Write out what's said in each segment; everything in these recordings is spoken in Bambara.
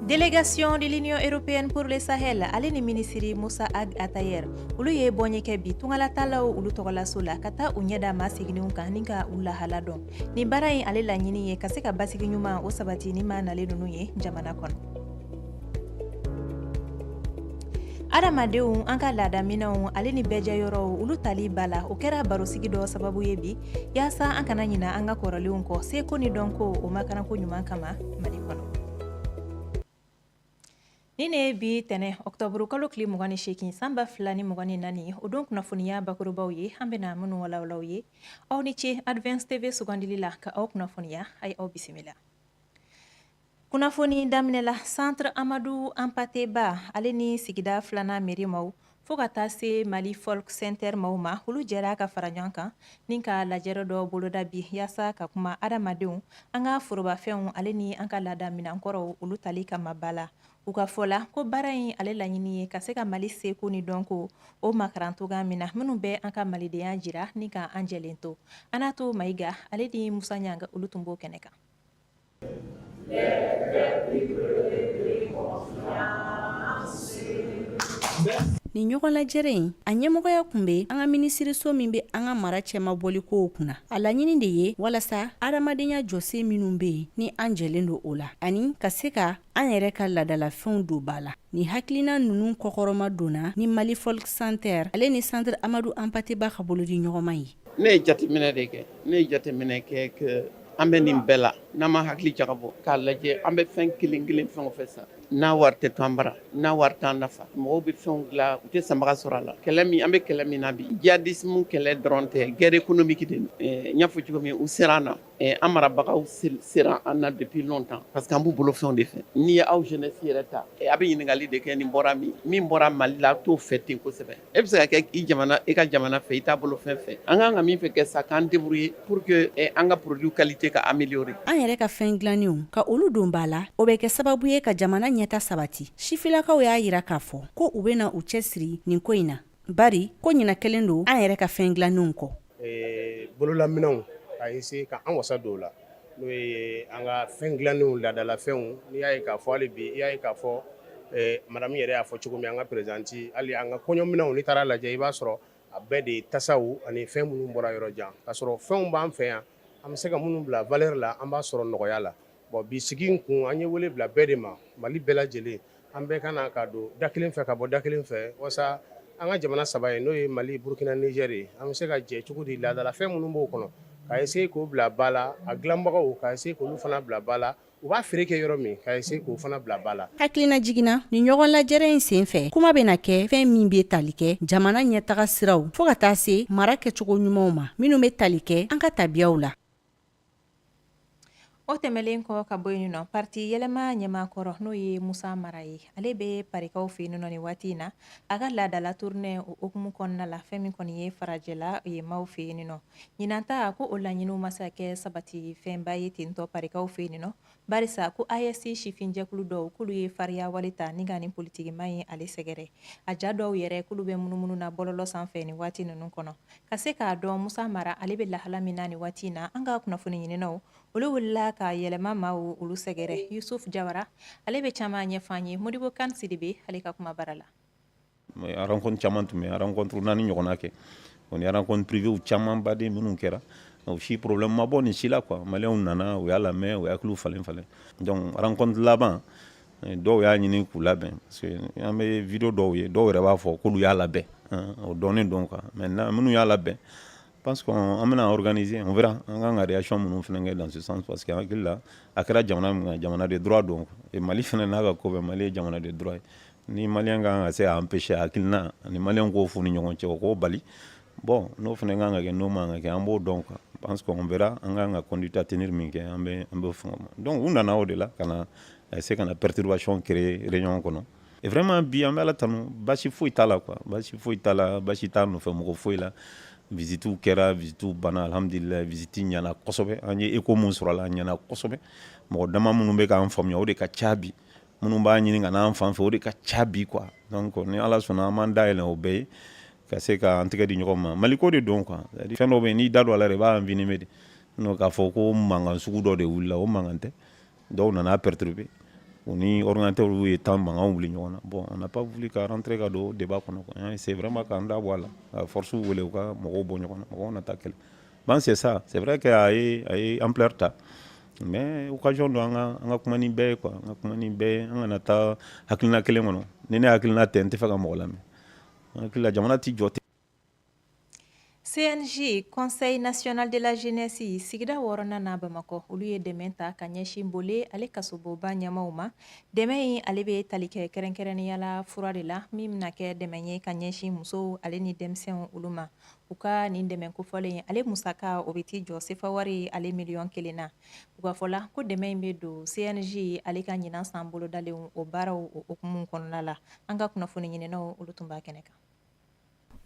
Délégation de l'Union européenne pour le Sahel ale ni minisiri Musa Ag Atayer, olu ye bɔnye kɛ bi tungalatalaw olu tɔgɔlaso la ka taa u ɲɛda maa seginninw kan ni ka u lahala dɔn. Nin baara in ale laɲini ye ka se ka basigi ɲuman o sabati ni maa nalen ninnu ye jamana kɔnɔ. Adamadenw, an ka laadaminɛnw ale ni bɛɛjɛyɔrɔw, olu tali ba la, o kɛra barosigi dɔ sababu ye bi yaasa an kana ɲina an ka kɔrɔlenw kɔ, seko ni dɔnko o makaranko ɲuman kama Mali kɔnɔ. Nin ne ye bi tɛnɛ ɔkutɔburu kalo tile 28 san 2024, o don kunnafoniya bakurubaw ye an bɛna minnu walawala aw ye. Aw ni ce Advance TV sugandili la ka aw kunnafoniya. A ye aw bisimila. Kunnafoni daminɛ la, Centre Amadu Anpate Ba ale ni sigida filanan mairie maaw fo ka taa se Mali Folk Center maaw ma, olu jɛra ka fara ɲɔgɔn kan ni ka lajɛrɛ dɔ boloda bi yaasa ka kuma adamadenw, an ka forobafɛnw ale ni an ka laada minɛnkɔrɔw, olu tali kama ba la. U ka fɔ la ko baara in ale laɲini ye ka se ka Mali seko ni dɔnko o makaran cogoya min na, minnu bɛ an ka malidenya jira ni ka an jɛlen to. Anatu Mayiga ale ni Musa Ɲanga, olu tun b'o kɛnɛ kan. Nin ɲɔgɔn lajɛrɛ in, a ɲɛmɔgɔya tun bɛ an ka minisiriso min bɛ an ka mara cɛmabɔlikow kunna. A laɲini de ye walasa adamadenya jɔsen minnu bɛ yen ni an jɛlen don o la, ani ka se ka an yɛrɛ ka laadalafɛnw don ba la. Nin hakilina ninnu kɔkɔrɔma donna ni Mali Folk Center ale ni Centre Amadu Anpate Ba ka bolodi ɲɔgɔnma ye. Ne ye jateminɛ de kɛ, ne ye jateminɛ kɛ que an bɛ nin bɛɛ la, n'an ma hakili jagabɔ k'a lajɛ, an bɛ fɛn kelen kelen fɛn o fɛn san, n'a wari tɛ to an bara, n'a wari t'an nafa, mɔgɔw bɛ fɛnw dilan, u tɛ sanbaga sɔrɔ a la. Kɛlɛ min an bɛ, kɛlɛ min na bi, djihadisme kɛlɛ dɔrɔn tɛ, guerre économique de don. N y'a fɔ cogo min, u sera an na, an marabagaw sera an na depuis longtemps parce que an b'u bolo fɛnw de fɛ. N'i ye aw jeunesse yɛrɛ ta, a bɛ ɲininkali de kɛ nin bɔra min, min bɔra Mali la, a t'o fɛ ten kosɛbɛ. E bɛ se ka kɛ i jamana, i ka jamana fɛ, i t'a bolo fɛn fɛ. An kan ka min fɛ kɛ sa, k'an débrouiller pour que an ka produit qualité ka améliorer. An yɛrɛ ka fɛn dilannenw, ka olu don ba la, o bɛ kɛ sababu ye ka jamana ɲɛta sabati. Sifilakaw y'a jira k'a fɔ ko u bɛna u cɛsiri nin ko in na, bari ko ɲinɛ kɛlen don an yɛrɛ ka fɛn dilannenw kɔ. Bololaminɛnw, ka essayer ka an wasa don o la, n'o ye an ka fɛn dilannenw, laadalafɛnw. N'i y'a ye k'a fɔ hali bi, i y'a ye k'a fɔ madame yɛrɛ y'a fɔ cogo min, an ka présidente, hali an ka kɔɲɔminɛnw, n'i taara lajɛ, i b'a sɔrɔ a bɛɛ de ye tasaw ani fɛn minnu bɔra yɔrɔ jan, k'a sɔrɔ fɛnw b'an fɛ yan, an bɛ se ka minnu bila valeur la, an b'a sɔrɔ nɔgɔya la. Bon, bi sigi in kun, an ye wele bila bɛɛ de ma, Mali bɛɛ lajɛlen, an bɛɛ ka na ka don da kelen fɛ ka bɔ da kelen fɛ, walasa an ka jamana saba ye, n'o ye Mali, Burukina, Niger ye, an bɛ se ka jɛ cogo di laadalafɛn minnu b'o kɔnɔ, ka essayer k'o bila ba la, a dilanbagaw, ka essayer k'olu fana bila ba la, u b'a feere kɛ yɔrɔ min, ka essayer k'o fana bila ba la. Hakilina jiginna, nin ɲɔgɔn lajɛrɛ in senfɛ, kuma bɛna kɛ fɛn min bɛ tali kɛ jamana ɲɛtaga siraw fo ka taa se mara kɛcogo ɲumanw ma, minnu bɛ tali kɛ an ka tabiyaw la. O tɛmɛlen kɔ ka bɔ yen nɔ, parti yɛlɛma ɲɛmaakɔrɔ, n'o ye Musa Mara ye, ale bɛ Parikaw fɛ yen nɔ nin waati in na, a ka laadala tournée o hukumu kɔnɔna la, fɛn min kɔni ye farajɛla ye maaw fɛ yen nɔ. Ɲinan ta ko o laɲiniw ma se ka kɛ sabati fɛnba ye ten tɔ Parikaw fɛ yen nɔ, barisa ko AES sifinjɛkulu dɔw k'olu ye fariya wale ta ni ka nin politikima ye ale sɛgɛrɛ. A ja dɔw yɛrɛ k'olu bɛ munumunu na bɔlɔlɔ sanfɛ nin waati ninnu kɔnɔ. Ka se k'a dɔn Musa Mara ale bɛ lahala min na nin waati in na, an ka kunnafoni ɲininaw olu wulila ka yɛlɛma maaw olu sɛgɛrɛ. Yusuf Jawara ale bɛ caman ɲɛfɔ an ye Modibo Kan Sidibe ale ka kuma bara la. Rencontre caman tun bɛ, rencontre 4 ɲɔgɔnna kɛ. O ni rencontre privéw caman baden minnu kɛra, o si problème ma bɔ nin si la quoi. Maliyɛnw nana, u y'a lamɛn, u hakiliw falen falen. Donc rencontre laban, dɔw y'a ɲini k'u labɛn parce que an bɛ vidéo dɔw ye, dɔw yɛrɛ b'a fɔ k'olu y'a labɛn, o dɔnnen don quoi. Maintenant, minnu y'a labɛn, pense qu'on an bɛna organiser, on verra an kan ka réaction minnu fana kɛ dans ce sens, parce que hakili la, a kɛra jamana min kan, jamana de droit don. Et Mali fana n'a ka ko bɛɛ, Mali ye jamana de droit ye. Ni maliyɛn kan ka se ka empêcher hakilina ani maliyɛn k'o f'u ni ɲɔgɔn cɛ, o k'o bali, bon, n'o fana kan ka kɛ, n'o man ka kɛ, an b'o dɔn quoi. Pense qu'on verra an kan ka conduite à tenir min kɛ, an bɛ fɛn o ma. Donc u nana o de la ka na se ka na perturbation créer réunion kɔnɔ. Et vraiment, bi, an bɛ Ala tanu, basi foyi t'a la quoi, basi foyi t'a la, basi t'a nɔfɛ mɔgɔ foyi la. Visitew kɛra, visitew banna, alhamdulilayi, visite ɲɛna kosɛbɛ. An ye écho mun sɔrɔ a la, a ɲɛna kosɛbɛ. Mɔgɔ dama minnu bɛ k'an faamuya, o de ka ca bi. Minnu b'a ɲini ka n'an fan fɛ, o de ka ca bi quoi. Donc ni Ala sɔnna, an b'an dayɛlɛ o bɛɛ ye ka se k'an tɛgɛ di ɲɔgɔn ma. Maliko de don quoi. Fɛn dɔ bɛ yen, n'i da don a la, i b'a envenimer de. K'a fɔ ko mankan sugu dɔ de wulila, o mankan tɛ. Dɔw nana perturber. U ni organisateurs ye temps mankan wuli ɲɔgɔn na. Bon, on n'a pas voulu ka rentrer ka don débat kɔnɔ quoi. C'est vraiment k'an da bɔ a la, ka force wele, u ka mɔgɔw bɔ ɲɔgɔn na, mɔgɔw na taa kɛlɛ. Bon, c'est ça, c'est vrai que a ye ampleur ta, mais occasion don an ka kuma ni bɛɛ ye quoi, an ka kuma ni bɛɛ ye, an kana taa hakilina kelen kɔnɔ. Ni ne hakilina tɛ, n tɛ fɛ ka mɔgɔ lamɛn. N hakili la, jamana ti jɔ ten. CNJ, Conseil national de la jeunesse, sigida wɔɔrɔnan na Bamakɔ, olu ye dɛmɛ ta ka ɲɛsin Bole ale kasoboba ɲɛmaw ma. Dɛmɛ in, ale bɛ tali kɛ kɛrɛnkɛrɛnnenya la fura de la, min bɛna kɛ dɛmɛ ye ka ɲɛsin musow ale ni denmisɛnw olu ma. U ka nin dɛmɛ kofɔlen, ale musaka, o bɛ t'i jɔ sefa wari ale miliyɔn 1 na. U ka fɔ la ko dɛmɛ in bɛ don CNJ ale ka ɲinan san bolodalen o baaraw o hukumu kɔnɔna la. An ka kunnafoni ɲininaw, olu tun b'a kɛnɛ kan.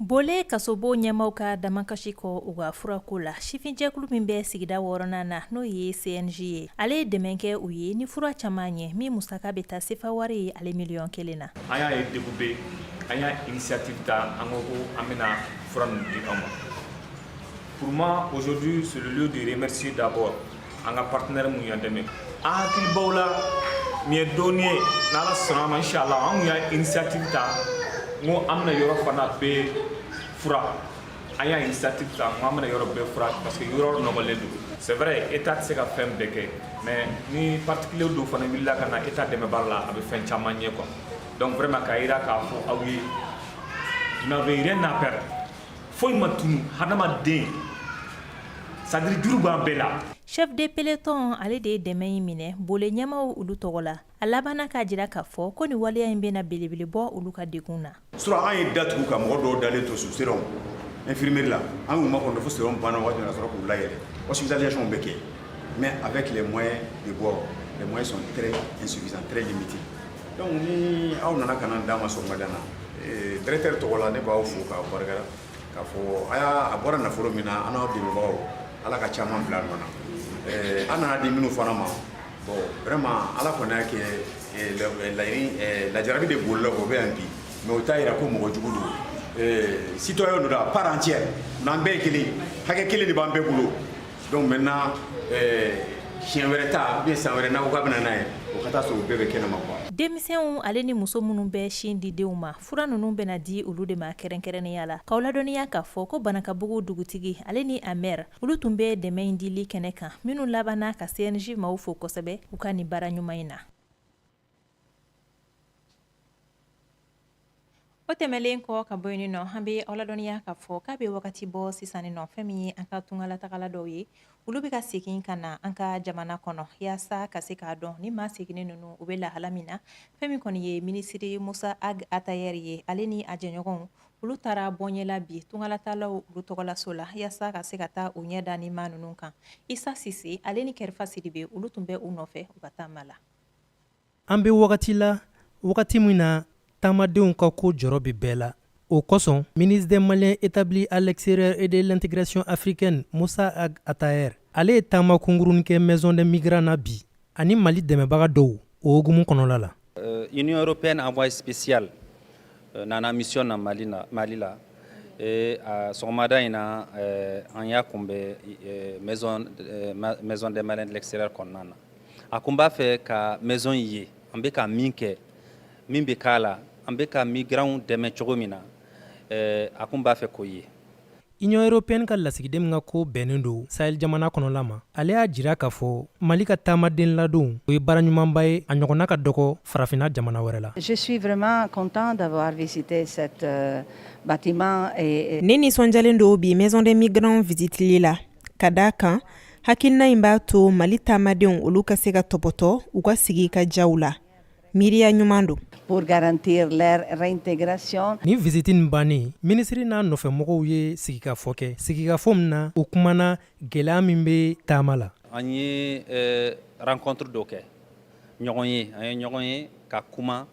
Bole kasobo ɲɛmaw ka damakasi kɔ u ka furako la, sifinjɛkulu min bɛ sigida wɔɔrɔnan na, n'o ye CNJ ye, ale ye dɛmɛ kɛ u ye ni fura caman ye, min musaka bɛ taa sefa wari ale miliyɔn 1 na. An y'a ye degun bɛ, an y'a initiative ta, an ko ko an bɛna fura ninnu di aw ma. Pour moi, aujourd'hui, c'est le lieu de remercier d'abord an ka partenaire mun y'an dɛmɛ. An hakili b'aw la, nin ye dɔɔnin ye, n'Ala sɔnna a ma, inchallah. An kun y'a initiative ta n ko an bɛna yɔrɔ fana bɛɛ fura. An y'a initiative ta n ko an bɛna yɔrɔ bɛɛ fura, parce que yɔrɔ nɔgɔlen don. C'est vrai, état tɛ se ka fɛn bɛɛ kɛ, mais ni particulier dɔw fana wulila ka na état dɛmɛ baara la, a bɛ fɛn caman ɲɛ quoi. Donc vraiment, k'a yira k'a fɔ aw ye, vous n'avez rien à perdre, foyi ma tunu hadamaden, c'est à dire juru b'an bɛɛ la. Chef de peloton, ale de ye dɛmɛ in minɛ Bole ɲɛmaw olu tɔgɔ la. A labanna k'a jira k'a fɔ ko nin waleya in bɛna belebele bɔ olu ka degun na. Surɔ an ye datugu ka mɔgɔ dɔw dalen to sous sérum infirmerie la, an y'u makɔnɔ fo sérum banna waati min na, ka sɔrɔ k'u layɛlɛ. Hospitalisation bɛ kɛ, mais avec les moyens de bord, les moyens sont très insuffisants, très limités. Donc ni aw nana ka na d'an ma sɔgɔmada na, directeur tɔgɔ la, ne b'aw fo k'aw barika, k'a fɔ a y'a a bɔra nafolo min na, an n'aw dɛmɛbagaw, Ala ka caman bila a nɔ na. An nana di minnu fana ma, bon, vraiment, Ala kɔni y'a kɛ laɲini lajarabi de bolila, o bɛ yan bi, mais o t'a yira ko mɔgɔ jugu don. Citoyen don à part entière, n'an bɛɛ ye kelen, hakɛ kelen de b'an bɛɛ bolo. Donc maintenant, siɲɛ wɛrɛ ta ou bien san wɛrɛ, n'a ko k'a bɛ na n'a ye, o ka taa sɔrɔ o bɛɛ bɛ kɛnɛma quoi. Denmisɛnw ale ni muso minnu bɛ sin di denw ma, fura ninnu bɛna di olu de ma kɛrɛnkɛrɛnnenya la. K'aw ladɔnniya k'a fɔ ko Banakabugu dugutigi ale ni a maire, olu tun bɛ dɛmɛ in dili kɛnɛ kan, minnu labanna ka CNJ maaw fo kosɛbɛ u ka nin baara ɲuman in na. O tɛmɛlen kɔ ka bɔ yen nɔ, an bɛ aw ladɔnniya k'a fɔ k'a bɛ wagati bɔ sisan nɔ, fɛn min ye an ka tungalatagala dɔw ye, olu bɛ ka segin ka na an ka jamana kɔnɔ. Yaasa ka se k'a dɔn ni maa seginnen ninnu, u bɛ lahala min na, fɛn min kɔni ye minisiri Musa Ag Attaher ye, ale ni a jɛɲɔgɔnw, olu taara bɔɲɛla bi tungalatalaw olu tɔgɔlaso la, yaasa ka se ka taa u ɲɛ da ni maa ninnu kan. Isa Sise ale ni Kɛrɛfa Sidibe, olu tun bɛ u nɔfɛ u ka taama la. An bɛ wagati la, wagati min na taamadenw ka ko jɔrɔ bɛ bɛɛ la. O kosɔn, ministre des Maliens établis à l'extérieur et de l'intégration africaine, Moussa Ag Attaher, ale ye taama kunkurunin kɛ maison des migrants na bi, ani Mali dɛmɛbaga dɔw, o hukumu kɔnɔla la. Union européenne envoyé spécial nana mission na Mali la, Mali la. Et sɔgɔmada in na, an y'a kunbɛn maison des Maliens de l'extérieur kɔnɔna na. A kun b'a fɛ ka maison ye, an bɛ ka min kɛ, min bɛ k'a la, an bɛ ka migrants dɛmɛ cogo min na, a kun b'a fɛ k'o ye. Union européenne ka lasigiden min ka ko bɛnnen don Sahel jamana kɔnɔla ma, ale y'a jira k'a fɔ Mali ka taamaden ladon, o ye baara ɲumanba ye, a ɲɔgɔnna ka dɔgɔ farafinna jamana wɛrɛ la. Je suis vraiment content d'avoir visité cet bâtiment et Ne nisɔndiyalen don bi maison des migrants visitili la, ka da kan hakilina in b'a to Mali taamadenw olu ka se ka tɔpɔtɔ u ka sigi ka jaw la. Miiriya ɲuman don. Pour garantir leur réintégration. Ni visite nin bannen, minisiri n'a nɔfɛmɔgɔw ye sigikafɔ kɛ, sigikafɔ min na u kumana gɛlɛya min bɛ taama la. An ye rencontre dɔ kɛ, ɲɔgɔn ye, an ye ɲɔgɔn ye ka kuma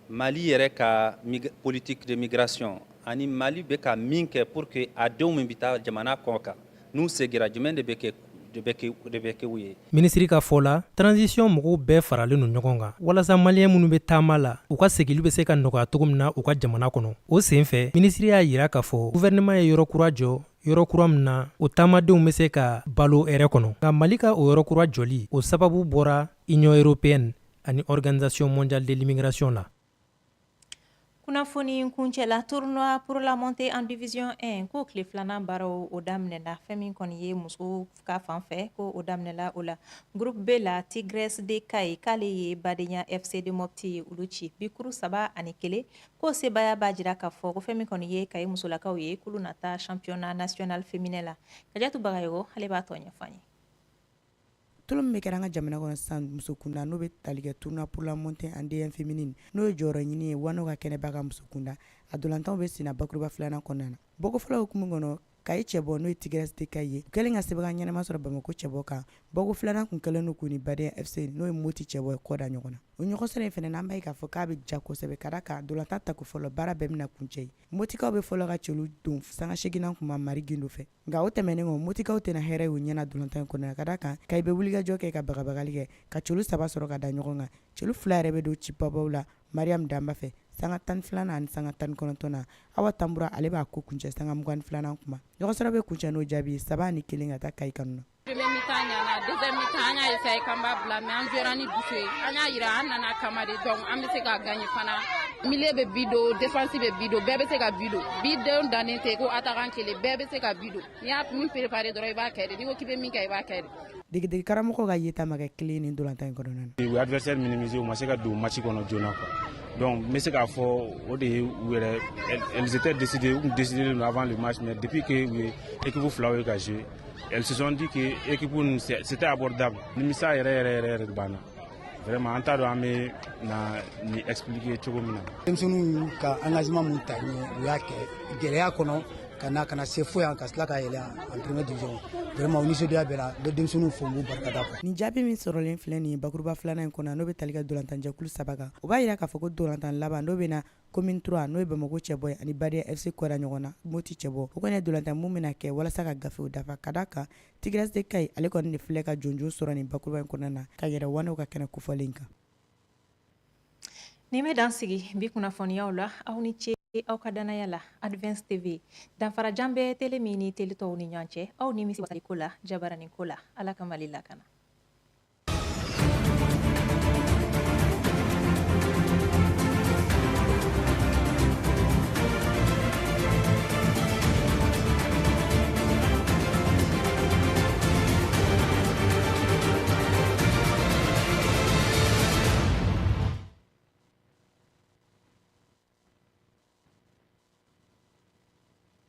Mali yɛrɛ ka politique de migration ani Mali bɛ ka min kɛ pour que a denw min bɛ taa jamana kɔ kan, n'u seginna, jumɛn de bɛ kɛ de bɛ kɛ u ye. Minisiri ka fɔ la, transition mɔgɔw bɛɛ faralen don ɲɔgɔn kan walasa maliyɛn minnu bɛ taama la, u ka segili bɛ se ka nɔgɔya cogo min na u ka jamana kɔnɔ. O senfɛ, minisiri y'a jira k'a fɔ gouvernement ye yɔrɔ kura jɔ, yɔrɔ kura min na o taamadenw bɛ se ka balo hɛrɛ kɔnɔ. Nka Mali ka o yɔrɔ kura jɔli, o sababu bɔra Union européenne. ani Organisation mondiale de l'immigration la. Kunnafoni kuncɛla, tournoi pour la montée en division 1, ko tile filanan baaraw o daminɛna. Fɛn min kɔni ye muso ka fan fɛ, ko o daminɛla o la. Groupe B la, Tigresse de Kayes k'ale ye Badenya FC de Mopti ye olu ci bikuru 3-1. Ko sebaaya b'a jira k'a fɔ ko fɛn min kɔni ye Kayi musolakaw ye, k'olu na taa championnat national féminin la. Kajatu Bagayogo, ale b'a tɔ ɲɛfɔ an ye. Tulon min bɛ kɛra an ka jamana kɔnɔ sisan muso kunda, n'o bɛ tali kɛ tournoi pour la montée en D1 féminine, n'o ye jɔyɔrɔ ɲini ye Wano ka kɛnɛba kan muso kunda, a dolantanw bɛ senna bakuruba filanan kɔnɔna na. Bɔko fɔlɔ hukumu kɔnɔ, Kayi cɛbɔ, n'o ye Tigresse de Kayes ye, u kɛlen ka sɛbɛnkan ɲɛnama sɔrɔ Bamakɔ cɛbɔ kan. Bɔko filanan kun kɛlen don k'u ni Badenya FC, n'o ye Moti cɛbɔ ye, kɔ da ɲɔgɔn na. O ɲɔgɔn sɔrɔ in fana na, an b'a ye k'a fɔ k'a bɛ ja kosɛbɛ, ka d'a kan dolantan tako fɔlɔ baara bɛɛ bɛna kuncɛ yen. Motikaw bɛ fɔlɔ ka celu don sanga seginnan kuma Mari Gindo fɛ. Nka o tɛmɛnen kɔ, Motikaw tɛna hɛrɛ y'u ɲɛna dolantan in kɔnɔ, ka d'a kan Kayi bɛ wulikajɔ kɛ ka bagabagali kɛ ka celu saba sɔrɔ ka da ɲɔgɔn kan. Celu fila yɛrɛ bɛ don cibabaw la Mariam Danba fɛ sanga 12nan ani sanga 19nan. Awa Tanbura, ale b'a ko kuncɛ sanga 22nan kuma. Ɲɔgɔnsɔrɔ bɛ kuncɛ n'o jaabi ye 3-1 ka taa Kayi kanu na. Premier mi-temps ɲana, deuxième mi-temps an y'a essayer k'an b'a bila, mais an jouera ni dusu ye. An y'a yira an nana kama de, donc an bɛ se ka gagner fana. Milieu bɛ but don, défense bɛ but don, bɛɛ bɛ se ka but don. But don dannen tɛ ko attaquant kelen, bɛɛ bɛ se ka but don. N'i y'a min préparer dɔrɔn, i b'a kɛ de. N'i ko k'i bɛ min kɛ, i b'a kɛ de. Degedege karamɔgɔw ka yeta ma kɛ kelen ni dolantan in kɔnɔna na. U ye adversaire minimiser, u ma se ka don match kɔnɔ joona quoi. Donc n bɛ se k'a fɔ o de ye u yɛrɛ, elles étaient décidées, u tun décidé don avant le match, mais depuis que u ye équipe filaw ye ka jouer, elles se sont dit que équipe c'était abordable. Nimisa yɛrɛ yɛrɛ yɛrɛ yɛrɛ de b'an na. Vraiment, an t'a dɔn an bɛ na nin expliquer cogo min na. Denmisɛnninw ka engagement mun ta ɲɛ, u y'a kɛ gɛlɛya kɔnɔ ka na se fo yan, ka tila ka yɛlɛ en première division. Vraiment, u nisɔndiya bɛɛ la. N bɛ denmisɛnninw fo, n b'u barikada quoi. Nin jaabi min sɔrɔlen filɛ nin ye bakuruba filanan in kɔnɔ, n'o bɛ tali kɛ dolantanjɛkulu saba kan, o b'a jira k'a fɔ ko dolantan laban, n'o bɛ na commune 3, n'o ye Bamakɔ cɛbɔ ye, ani Badenya FC kɔda ɲɔgɔn na Moti cɛbɔ, o kɔni ye dolantan mun bɛna kɛ walasa ka gafew dafa, ka d'a kan Tigresse de Kayes, ale kɔni de filɛ ka jɔnjɔn sɔrɔ nin bakuruba in kɔnɔna na ka yɛrɛ Wano ka kɛnɛ kofɔlen kan. Nin bɛ dan sigi bi kunnafoniyaw la. Aw ni ce aw ka danaya la. Advance TV, danfarajan bɛ télé min ni télé tɔw ni ɲɔgɔn cɛ, aw ni misi ko la, jabaranin ko la. Ala ka Mali lakana.